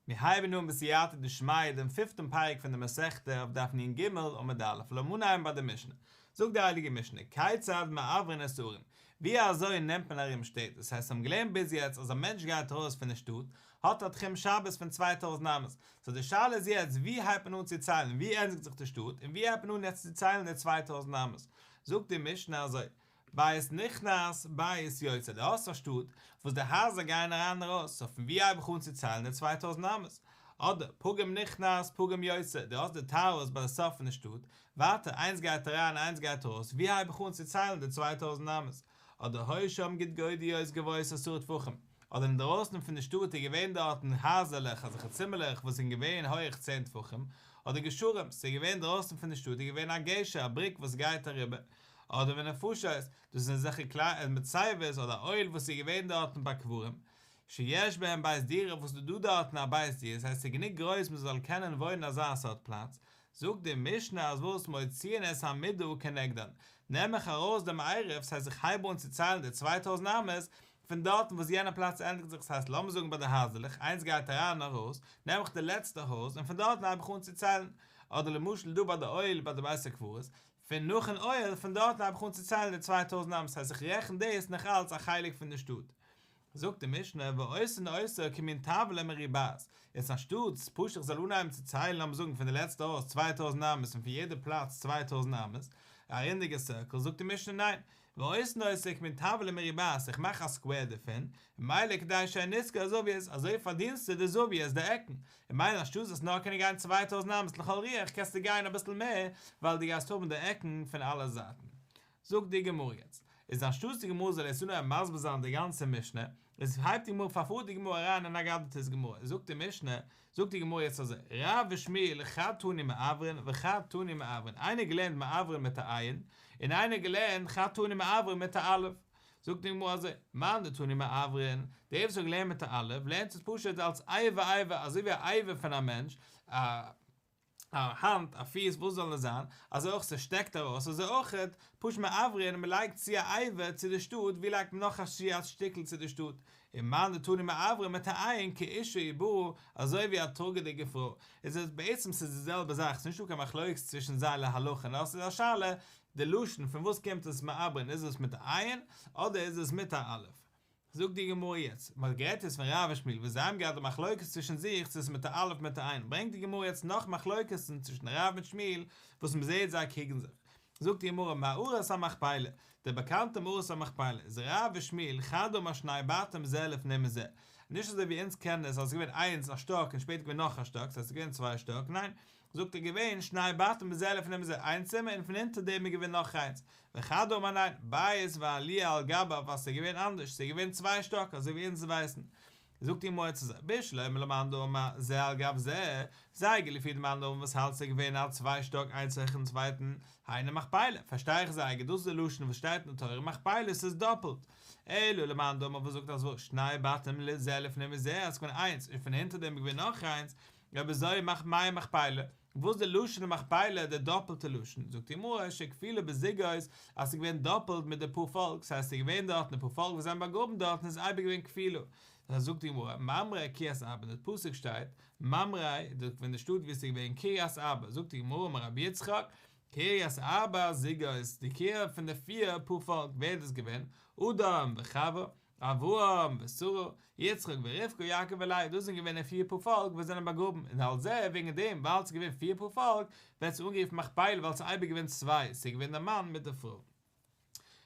מיר הייבן אן בסייעתא דשמיא דעם פיפטן פרק פון די מסכתא אויף דף נ"ג עמוד א', לאמיר אנהייבן ביי די משנה. זאגט די הייליגע משנה, כיצד מעברין את הערים, ווי אזוי נעמט מען ארום שטעט, דאס הייסט מיר האבן געלערנט ביז יעצט אז א מענטש גייט ארויס פון די שטאט, האט א תחום שבת פון 2000 אמות, סאו די שאלה איז יעצט ווי הייבט מען אן צו ציילן, ווי ענדיגט זיך די שטאט, און ווי הייבט מען אן יעצט צו ציילן די 2000 אמות, זאגט די משנה אזוי, בית נכנס בית יוצא, דו האסט א שטאט וואס די הייזער גייען אריין און ארויס, סאו פון ווי הייב איך אן צו ציילן די 2000 אמות? אדער פגום נכנס פגום יוצא, דו האסט די טאוערס ביי די סוף פון די שטאט, ווייטער איינס גייט אריין איינס גייט ארויס, ווי הייב איך אן צו ציילן די 2000 אמות? אדער היו שם גודגדיות גבוהות עשרה טפחים, אדער אינדערויסן פון די שטאט איז געווען דארטן הייזערלעך אזעלכע צימערלעך וואס זענען געווען הויעך צען טפחים, אדער גשרים, ס'איז געווען דרויסן פון די שטאט איז געווען א גשר א בריק וואס גייט אריבער, אדער ונפשות, דאס זענען אזעלכע קליינע מצבות אדער א אוהל וואס איז געווען דארטן ביי קברים, שיש בהם בית דירה וואס איז דא דארטן א בית דירה, דאס הייסט ס'איז גענוג גרויס מען זאל קענען וואוינען אזא סארט פלאץ, זאגט די משנה אז וואס מוציאין את המידה כנגדן, נעם איך ארויס דעם עירוב, ס'הייסט איך הייב אן צו ציילן די 2000 אמות, פון דארטן וואס יענע פלאץ ענדיגט זיך, ס'הייסט לאמיר זאגן ביי די הייזעלעך, איינס גייט אריין און ארויס, נעם איך די לעצטע הויז און פון דארטן הייב איך אן צו ציילן, אדער למשל דא ביי די אוהל ביי די בית הקברות, פון נאכן אוהל, פון דארטן הייב איך אן צו ציילן די 2000 אמות, ס'הייסט איך רעכן דאס נאך אלץ א חלק פון די שטאט. זאגט די משנה, ועושין אותה כמין טבלה מרובעת, יעצט אנשטאטס פשוט איך זאל אנהייבן צו ציילן לאמיר זאגן פון די לעצטע הויז 2000 אמות און פון יעדע פלאץ 2000 אמות, א רונדיגע סירקל, זאגט די משנה ניין, ועושין אותה כמין טבלה מרובעת, איך מאך א סקווער דערפון, ממילא כדי שיהא נשכר זויות, אזוי פארדינסטו די זויות, די עקן, און ממילא אנשטאט זאלסט נאר קענען גיין 2000 אמות לכל רוח קענסטו גיין אביסל מער ווייל דו גייסט האבן די עקן פון אלע זייטן. זאגט די גמרא יעצט, איז אנשטאטס די גמרא זאל יעצט אנהייבן מסביר זיין די גאנצע משנה, איז הייבט די גמרא פארפארט די גמרא אריין אין אגדתא'ס גמרא, זאגט די משנה, זאגט די גמרא יעצט אזוי, רב ושמואל חד תני מעברין וחד תני מעברין, איינער געלערנט מעברין מיט א עין, און איינער געלערנט חד תני מעברין מיט א אלף. זאגט די גמרא אזוי, מאן דתני מעברין, דער וואס האט געלערנט מיט א אלף, לערנט עס פשוט אלס אבר אבר, אזוי ווי א אבר פון א מענטש, א א האנט, א פיס, וואס זאל עס זיין, אזוי אויך ס'שטעקט ארויס, אזוי אויך פשוט מעברין, מ'לייגט צו א אבר צו די שטאט, ווי לייגט מען נאך א צו א שטיקל צו די שטאט, און מאן דתני מעברין מיט א עין כאשה עוברה, אזוי ווי א טראגעדיגע פרוי, איז עס בעצם ס'איז די זעלבע זאך, ס'איז נישטא קיין מחלוקת צווישן זיי להלכה, נאר ס'איז א שאלה די לשון פון וואס קומט עס מעברין, איז עס מיט א עין אדער איז עס מיט א אלף. זאגט די גמרא יעצט, מען האט גערעדט יעצט פון רב און שמואל וואס זיי האבן געהאט די מחלוקת צווישן זיך צו עס איז מיט א אלף מיט א עין, ברענגט די גמרא יעצט נאך מחלוקת'ן צווישן רב מיט שמואל וואס מען זעט זיי קריגן זיך, זאגט די גמרא מערת המכפלה, די באקאנטע מערת המכפלה איז רב ושמואל חד אמר שני בתים זה לפנים מזה, נישט אזוי ווי אונז קענען עס אז עס איז געווען איינס א שטאק און שפעטער געווען נאך א שטאק, ס'הייסט עס איז געווען צוויי שטאק, ניין, זאגט ער געווען שני בתים זה לפנים מזה, איין צימער און פון אונטער דעם איז געווען נאך איינס, וחד אמר ניין, בית ועליה על גביו אז ס'איז געווען אנדערש, ס'איז געווען צוויי שטאק אזוי ווי אונז ווייסן. זאגט די גמרא אזוי, בשלמא למאן דאמר זה על גב זה, זייער גוט לפי די מאן דאמר וואס האלט ס'איז געווען א צוויי שטאק איינס העכערן צווייטן, היינו מכפלה, פארשטיי איך זייער גוט דאס איז די לשון וואס שטייט אין די תורה מכפלה ס'איז דאפלט, אלא למאן דאמר וואס זאגט אז וואס שני בתים זה לפנים מזה אז ס'איז געווען איינס און פון הונטער דעם איז געווען נאך איינס, אויב אזוי מאכט מאי מכפלה, וואס די לשון מכפלה די דאפלטע לשון, זאגט די גמרא שכפולה בזוגות אז ס'איז געווען דאפלט מיט די פאר פאלק, ס'הייסט ס'איז געווען דארטן די פאר פאלק וואס זענען באגראבן דארטן איז אייביג געווען כפולה, זאגט די גמרא, ממרא קריית ארבע, אין די פסוק שטייט, ממרא, פון די שטאט וואו ס'איז געווען קריית ארבע, זאגט די גמרא אמר רבי יצחק, קריית ארבע זוגות, די קבר פון די פיר פאר פאלק, ווער איז דאס געווען? אדם וחוה, אברהם ושרה, יצחק ורבקה, יעקב ולאה, דאס זענען געווען די פיר פאר פאלק וואס זענען באגראבן, און על זה, וועגן דעם, ווייל ס'איז געווען פיר פאר פאלק, ווערט עס אנגערופן מכפלה ווייל ס'איז אייביג געווען צוויי, ס'איז געווען דער מאן מיט די פרוי.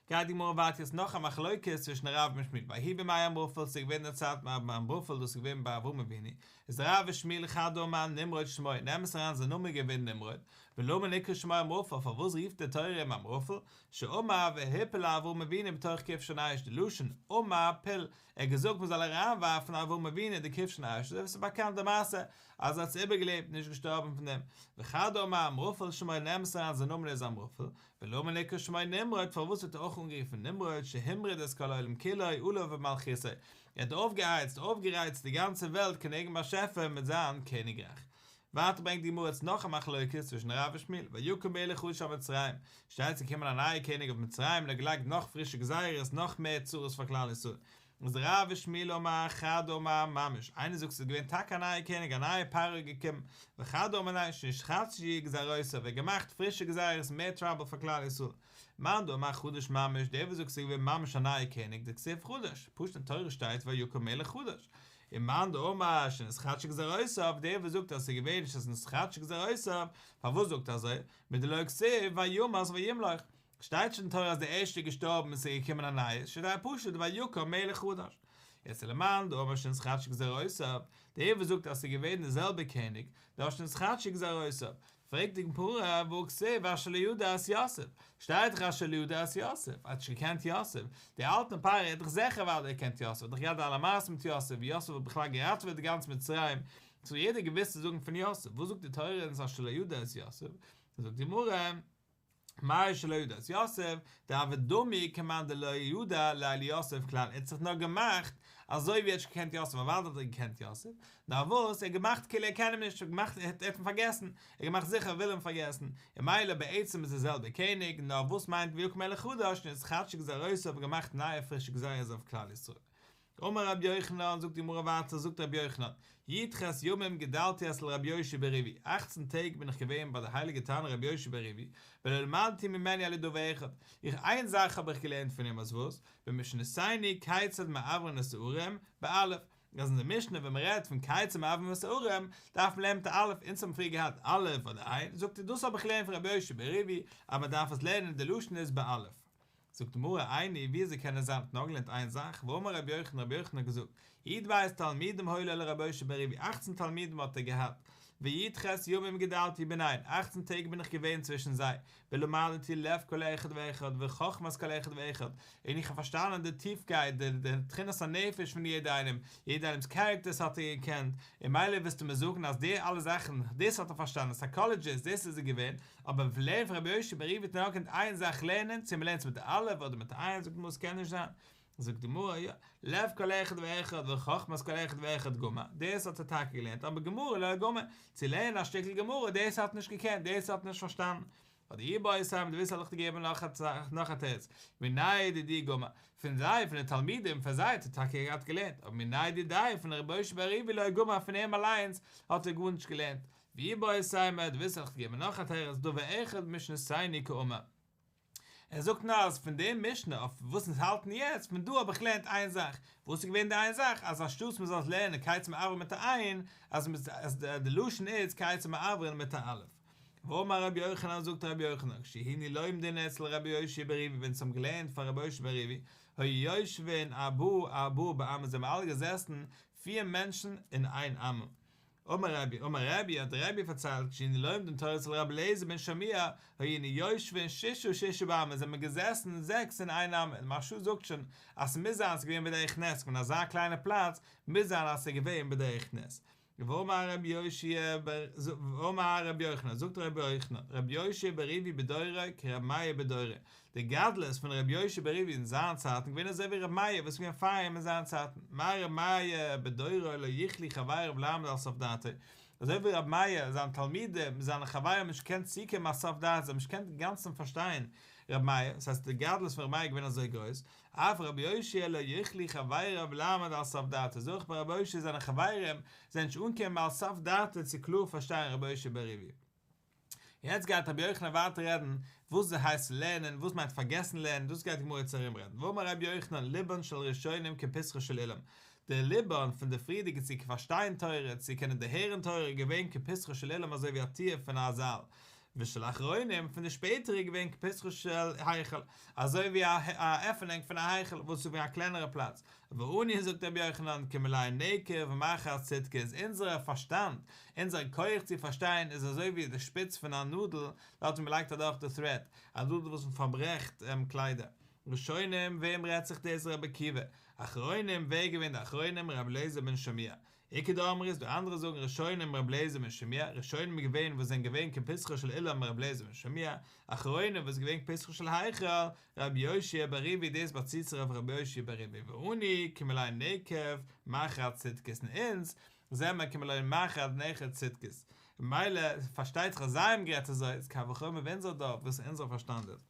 גייט די גמרא ווייטער יעצט נאך א מחלוקת צווישן רב און שמואל, ויהי בימי אמרפל, ס'איז געווען אין די צייט פון אמרפל, דאס איז געווען ביי אברהם אבינו, איז רב ושמואל חד אמר נמרוד שמו, אין אמת אריין זיין נאמען איז געווען נמרוד, ולמה נקרא שמו אמרפל, פארוואס רופט די תורה אים אמרפל, שאמר והפיל אברהם אבינו בתוך כבשן האש, די לשון אמר פיל, ער האט געזאגט מען זאל אריינווארפן אברהם אבינו אין די כבשן האש, אזוי ווי ס'איז באקאנט די מעשה אז ער האט עס איבערגעלעבט און נישט געשטארבן פון דעם, וחד אמר אמרפל שמו אין אמת אריין זיין נאמען איז אמרפל, ולמה נקרא שמו נמרוד, פארוואס ווערט ער אויך אנגערופן נמרוד, שהמריד את כל העולם כולו עליו במלכותו, ער האט אויפגעהייצט, אויפגערייצט די גאנצע וועלט כנגד'ן באשעפער מיט זיין קעניגרייך. ווייטער ברענגט די גמרא יעצט נאך א מחלוקת צווישן רב און שמואל, ויקם מלך חדש על מצרים, שטייט ס'איז געקומען א נייער קעניג אויף מצרים און ער האט געלייגט נאך פרישע גזירות, נאך מער צרות פאר כלל ישראל. איז רב ושמואל אמר חד אמר ממש, איינער זאגט ס'איז געווען טאקע א נייע קעניג א נייע פרעה געקומען, וחד אמר ניין שנתחדשו גזירותיו, ער האט געמאכט פרישע גזירות מער טראבל פאר כלל ישראל, מאן דאמר חדש ממש, דער וואס זאגט ס'איז געווען ממש א נייע קעניג, דכתיב חדש, פשוט אין תורה שטייט ויקם מלך חדש, און מאן דאמר שנתחדשו גזירותיו, דער וואס זאגט אז ס'איז געווען שנתחדשו גזירותיו, פארוואס זאגט ער אזוי, מדלא כתיב וימת וימלוך, שטייט שוין אין תורה אז דער ערשטער איז געשטארבן און ס'איז געקומען א נייער, שטייט פשוט ויקם מלך חדש. יעצט ולמאן דאמר שנתחדשו גזירותיו, דער וואס זאגט אז ס'איז געווען דער זעלבער קעניג, דאך שנתחדשו גזירותיו, פרעגט די גמרא והכתיב אשר לא ידע את יוסף, שטייט דאך אשר לא ידע את יוסף, ער האט נישט געקענט יוסף, דער אלטער פרעה האט דאך זיכער אוודאי געקענט יוסף, האט דאך געהאט די אלע מעשות מיט יוסף, ווי יוסף האט בכלל געראטעוועט די גאנץ מצרים, סאו יעדער געוואוסט צו זאגן פון יוסף, וואס זאגט די תורה אונז אשר לא ידע את יוסף, זאגט די גמרא, מאי שלא ידע את יוסף, דהוה דמי כמאן דלא ידע ליה ליוסף כלל, ער האט זיך נאר געמאכט אזוי ווי ער האט נישט געקענט יוסף, אוודאי האט ער געקענט יוסף, נאר וואס, ער האט געמאכט כאילו ער קען אים נישט, ער האט געמאכט, ער האט אים פארגעסן, ער האט געמאכט זיכער ער וויל אים פארגעסן, און ממילא בעצם איז דער זעלבער קעניג, נאר וואס מיינט ויקם מלך חדש, שנתחדשו גזירותיו און געמאכט נייע פרישע גזירות אויף כלל ישראל. אמר רבי יוחנן, זאגט די גמרא ווייטער, זאגט רבי יוחנן, י"ח ימים גדלתי אצל רבי יאשיה בן ריבי, אכצן טעג בין איך געווען ביי די הייליגע תנא רבי יאשיה בן ריבי, ולא למדתי ממנו אלא דבר אחד, איך איין זאך האב איך געלערנט פון אים אז וואס, במשנתנו כיצד מעברין את הערים, באלף, אז אין די משנה ווען מען רעדט פון כיצד מעברין את הערים, דארף מען לערנען מיט א אלף, אונז האבן פריער געהאט אלף אדער עין, זאגט ער דאס האב איך געלערנט פון רבי יאשיה בן ריבי, אז מען דארף עס לערנען די לשון איז באלף. זאגט די גמרא, איני, ווי אזוי קען עס זיין מ'האט נאר געלערנט איין זאך, והאמר רבי יוחנן, רבי יוחנן האט געזאגט, י"ב תלמידים היו לו לרבי יאשיה בן ריבי, אכצן תלמידים האט ער געהאט, וי"ח ימים גדלתי ביניהן, אכצן טעג בין איך געווען צווישן זיי, ולמדתי לב כל אחד ואחד וחכמת כל אחד ואחד, און איך האב פארשטאנען די טיפקייט, די תכונת הנפש פון יעדע איינעם, יעדע איינעמ'ס קערעקטערס האט ער געקענט, און ממילא ווילסטו מיר זאגן אז די אלע זאכן, דאס האט ער פארשטאנען, סייקאלעדזשיסט, דאס איז ער געווען, אבער פון לערנען פון רבי יאשיה בן ריבי האט נאר געקענט איין זאך לערנען, צו מ'לערנט עס מיט א אלף אדער מיט א עין, זאגט די גמרא ס'קען נישט זיין, זאגט די גמרא יא, לב כל אחד ואחד וחכמת כל אחד ואחד גמר, דאס האט ער טאקע געלערנט, אבער גמרא לא גמר, צו לערנען א שטיקל גמרא דאס האט ער נישט געקענט, דאס האט ער נישט פארשטאנען. אדער איבעית אימא, דו ווילסט וועל איך דיר געבן נאך א נאך א תירוץ, מיניה דידהו גמר, פון זיי, פון די תלמידים, פון זיי האט ער טאקע געהאט געלערנט, אבער מיניה דידיה, פון רבי יאשיה בן ריבי לא גמר, פון אים אליינס האט ער גארנישט געלערנט, ואיבעית אימא, דו ווילסט וועל איך דיר געבן נאך א תירוץ, דבר אחד במשנתנו קאמר. ער זאגט נאר אז פון די משנה אויף וואס אונז האלטן יעצט, פון דא האב איך געלערנט איין זאך, וואס איז געווען די איין זאך? אז אנשטאטס מען זאל עס לערנען כיצד מעברין מיט א עין, אז די לשון איז כיצד מעברין מיט א אלף. ואמר רבי יוחנן זאגט רבי יוחנן, כשהיינו לומדין אצל רבי יאשיה בן ריבי ווען אונז האבן געלערנט פאר רבי יאשיה בן ריבי, היו יושבין ארבעה ארבעה באמה זענען מיר אלע געזעסן פיר מענטשן אין איין אמה, אמר רבי, אמר רבי, האט רבי פארציילט, כשהיינו לומדין תורה אצל רבי אליעזר בן שמוע, היינו יושבין ששה ששה באמה, זענען מיר געזעסן זעקס אין איין אמה, די מהרש"א זאגט שוין אז ס'מוז זיין אז ס'איז געווען בדרך נס, געווען אזא קליינע פלאץ, מוז זיין אז ס'איז געווען בדרך נס. ואמר רבי יאשיה בר, ואמר רבי יוחנן, זאגט רבי יוחנן, רבי יאשיה בן ריבי בדורו כרבי מאיר בדורו, די גדלות פון רבי יאשיה בן ריבי אין זיין צייטן געווען אזוי ווי רבי מאיר וואס איז געווען פאר אים אין זיין צייטן, מה רבי מאיר בדורו לא יכלו חבריו לעמוד על סוף דעתו, אזוי ווי רבי מאיר זיינע תלמידים זיינע חברים האבן נישט געקענט צוקומען על סוף דעתו זיי האבן נישט געקענט אינגאנצן פארשטיין רבי מאיר, דאס הייסט די גדלות פון רבי מאיר איז געווען אזוי גרויס, אף רבי יאשיה לא יכלו חבריו לעמוד על סוף דעתו, אזוי אויך ביי רבי יאשיה זיינע חברים זענען נישט אנגעקומען על סוף דעתו צו קלאר פארשטיין רבי יאשיה בן ריבי. יעצט גייט רבי יוחנן ווייטער רעדן וואס דאס הייסט לערנען, וואס מיינט פארגעסן לערנען, דאס גייט די גמרא יעצט ארום רעדן, ואמר רבי יוחנן ליבן של ראשונים כפתחו של אולם, די ליבן פון די פריערדיגע צו פארשטיין תורה, צו קענען דערהערן תורה איז געווען כפתחו של אולם אזוי ווי א טיר פון א זאל, ושל אחרונים פון די שפעטערע איז געווען כפתחו של היכל, אזוי ווי א עפענונג פון א היכל וואס איז ווי א קלענערע פלאץ, ואנו זאגט רבי יוחנן כמלא נקב מחט סידקית, אונזערע פארשטאנד, אונזער כח צו פארשטיין איז אזוי ווי די שפיץ פון א נאדל דארט ווי מען לייגט אדורך די thread, א נאדל וואס מען פארברעכט קליידער. ראשונים, וועם רעדט זיך דאס רבי עקיבא, אחרונים, ווער איז געווען די אחרונים רבי אליעזר בן שמוע, איכא דאמרי איז דא אנדערע זאגן ראשונים רבי אליעזר בן שמוע, ראשונים איז געווען וואס זענען געווען כפתחו של אולם רבי אליעזר בן שמוע, אחרונים וואס איז געווען כפתחו של היכל רבי יאשיה בן ריבי דאס באציט זיך אויף רבי יאשיה בן ריבי ואנו כמלא נקב מחט סידקית און אונז זעמער כמלא מחט נקב סידקית ממילא פארשטייט זיך אז זיי האבן גערעדט אזוי איז קל וחומר ווי אונזער דור וואס אונזער פארשטאנד איז.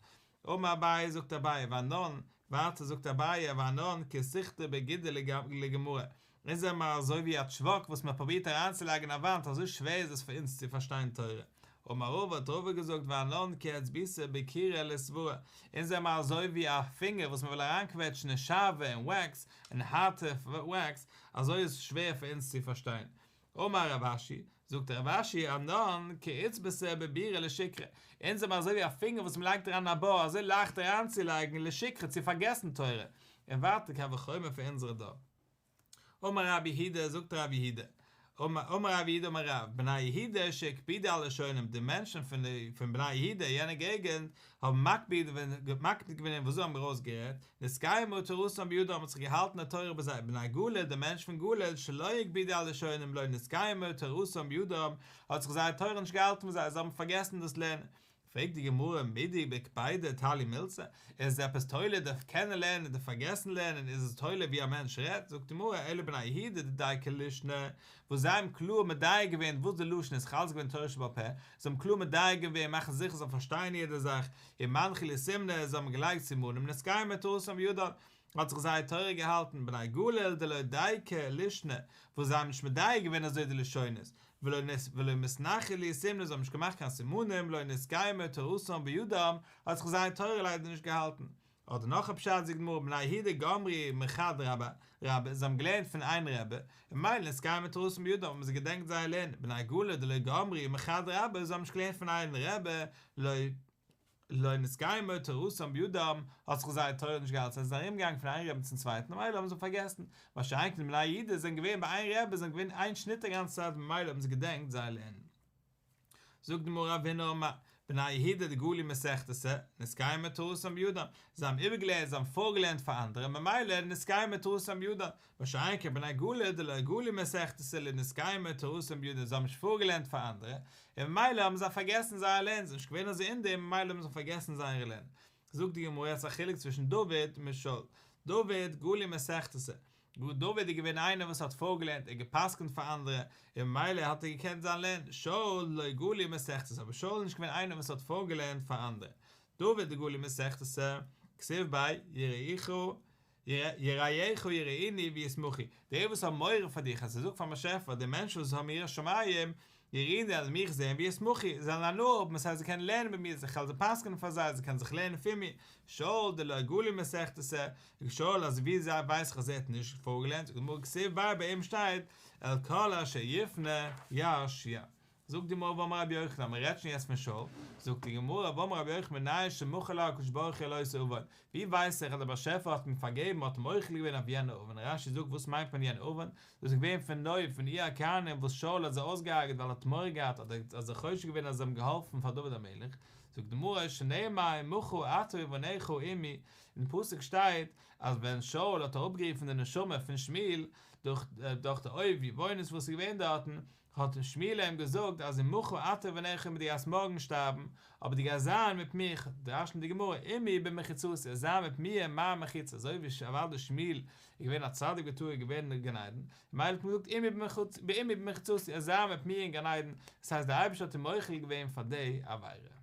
אמר אביי זאגט אביי ואנן. ווייטער זאגט אביי ואנן כסיכתא בגידא לגמרא, אונז זעמער אזוי ווי א טשוואק וואס מען פרובירט אריינצולייגן אין א וואנט אזוי שווער איז עס פאר אונז צו פארשטיין תורה. אמר רבא האט רבא געזאגט ואנן כאצביתא בקירא לסברא, אונז זעמער אזוי ווי א פינגער וואס מען וויל אריינקוועטשן אין שעוה אין וועקס, אין הארטע וועקס, אזוי איז שווער פאר אונז צו פארשטיין. אמר רב אשי, זאגט רב אשי, אנן כאיצביתא בבירא לשכחה, אונז זעמער אזוי ווי א פינגער וואס מען לייגט אריין אין א בור, אזוי לייכט אריינצולייגן לשכחה צו פארגעסן תורה, און ווייטער קל וחומר פאר אונזערע דור. אמר רב יהודה, זאגט רב יהודה, אמר רב יהודה אמר רב, בני יהודה שהקפידו על לשונם, די מענטשן פון בני יהודה, יענע געגנט, האבן מקפיד געווען אין וואס זיי האבן ארויסגערעדט, נתקיימה תורתם בידם האט זיך געהאלטן די תורה ביי זיי, בני גליל, די מענטשן פון גליל, שלא הקפידו על לשונם לא נתקיימה תורתם בידם, האט זיך זייער תורה נישט געהאלטן ביי זיי, זיי האבן פארגעסן דאס לערנען. פרעגט די גמרא, מידי בקפידא תליא מילתא, איז עס עפעס תולה די קענען לערנען די פארגעסן לערנען, איז עס תולה ווי א מענטש רעדט, זאגט די גמרא, אלא בני יהודה דדייקי לישנא, וואס זיי האבן קלאר מדייק געווען וואס די לשון איז חל געווען תורה שבעל פה, זיי האבן קלאר מדייק געווען, מאכן זיכער זיי פארשטייען יעדע זאך, ומנחי להו סימני, זיי האבן געלייגט סימנים, נתקיימה תורתם בידן, האט זיך זייער תורה געהאלטן, בני גליל דלא דייקי לישנא, וואס זיי האבן נישט מדייק געווען אזוי די לשונות, ולא מתנחי להו סימני, זיי האבן נישט געמאכט קיין סימנים, לא נתקיימה תורתם בידם, האט זיך זייער תורה ליידער נישט געהאלטן. אדער נאך א פשט זאגט די גמרא בני יהודה גמרי מחד רבה רבה זיי האבן געלערנט פון איין רבי און ממילא נתקיימה תורתם בידם האבן זיי געדענקט זייער לערנען בני גליל דלא גמרי מחד רבה זיי האבן נישט געלערנט פון איין רבי לא לא נתקיימה תורתם בידם האט זיך זייער תורה נישט געהאלטן זיי זענען ארום געגאנגען פון איין רבי צום צווייטן ממילא האבן זיי פארגעסן מה שאין כן בני יהודה זענען געווען ביי איין רבי זענען געווען איין שניט די גאנצע צייט ממילא האבן זיי געדענקט זייער לערנען. זאגט די גמרא רב הונא אמר, בני יהודה דגלו מסכתתא, נתקיימה תורתם בידם, זיי האבן איבערגעלערנט, זיי האבן פארגעלערנט פאר אנדערע, ממילא נתקיימה תורתם בידם, מה שאין כן בני גליל דלא גלו מסכתתא לא נתקיימה תורתם בידם, זיי האבן נישט פארגעלערנט פאר אנדערע, און ממילא האבן זיי פארגעסן זייער לערנען, זיי זענען נישט געווען אזוי אין דעם, ממילא האבן זיי פארגעסן זייער לערנען. זאגט די גמרא יעצט א חילוק צווישן דוד מיט שאול, דוד גלי מסכתתא, גאר דוד איז געווען איינער וואס האט פארגעלערנט און גע'פסק'נט פאר אנדערע, און ממילא האט ער געקענט זיין לערנען, שאול לא גלי מסכתתא, אבער שאול איז נישט געווען איינער וואס האט פארגעלערנט פאר אנדערע. דוד דגלי מסכתתא, כתיב ביה, יראיך, יראיך יראוני וישמחו, די וואס האבן מורא פאר דיך, אז ער זאגט פארן באשעפער, די מענטשן וואס האבן יראת שמים, יראוני וועלן מיך זען וישמחו, זיי וועלן הנאה האבן, עס הייסט זיי קענען לערנען מיט מיר, איך וועל זיי פסק'נען פאר זיי, זיי קענען זיך לערנען פון מיר, שאול דלא גלי מסכתתא, שאול אז ווי אזוי ווייס איך אז ער האט נישט פארגעלערנט, זאגט די גמרא כתיב ביה ביי אים שטייט, אל כל אשר יפנה ישע. זאגט די גמרא ואמר רבי יוחנן, מען רעדט שוין יעצט פון שאול, זאגט די גמרא ואמר רבי יוחנן מנין שמחל לו הקדוש ברוך הוא על אותו עוון, ווי ווייס איך אז דער באשעפער האט אים פארגעבן האט מוחל געווען אויף יענע עוון, רש"י זאגט וואס מיינט מען יענע עוון, דאס איז געווען פון נוב פון עיר הכהנים וואס שאול האט זיי אויסגעהארגעט ווייל ער האט מורא געהאט אדער האט זיך חושד געווען אז זיי האבן געהאלפן פאר דוד המלך, זאגט די גמרא שנאמר ומחה אתה ובניך עמי, אין פסוק שטייט אז ווען שאול האט אראפגערופן די נשמה פון שמואל דורך דורך די אוב יבעונית וואס איז געווען דארטן, האט שמואל אים געזאגט אז ומחה אתה ובניך עמי דו גייסט מארגן שטארבן, אבער דו גייסט זיין מיט מיך, דרש'נט די גמרא, עמי במחיצתי, עסט זיין מיט מיר אין מיין מחיצה, אזוי ווי אוודאי שמואל איז געווען א צדיק וטהור געווען אין גן עדן, ממילא האט מען געזאגט עמי במחיצתי, עסט זיין מיט מיר אין גן עדן, דאס הייסט דער אייבערשטער האט אים מוחל געווען פאר די עבירה.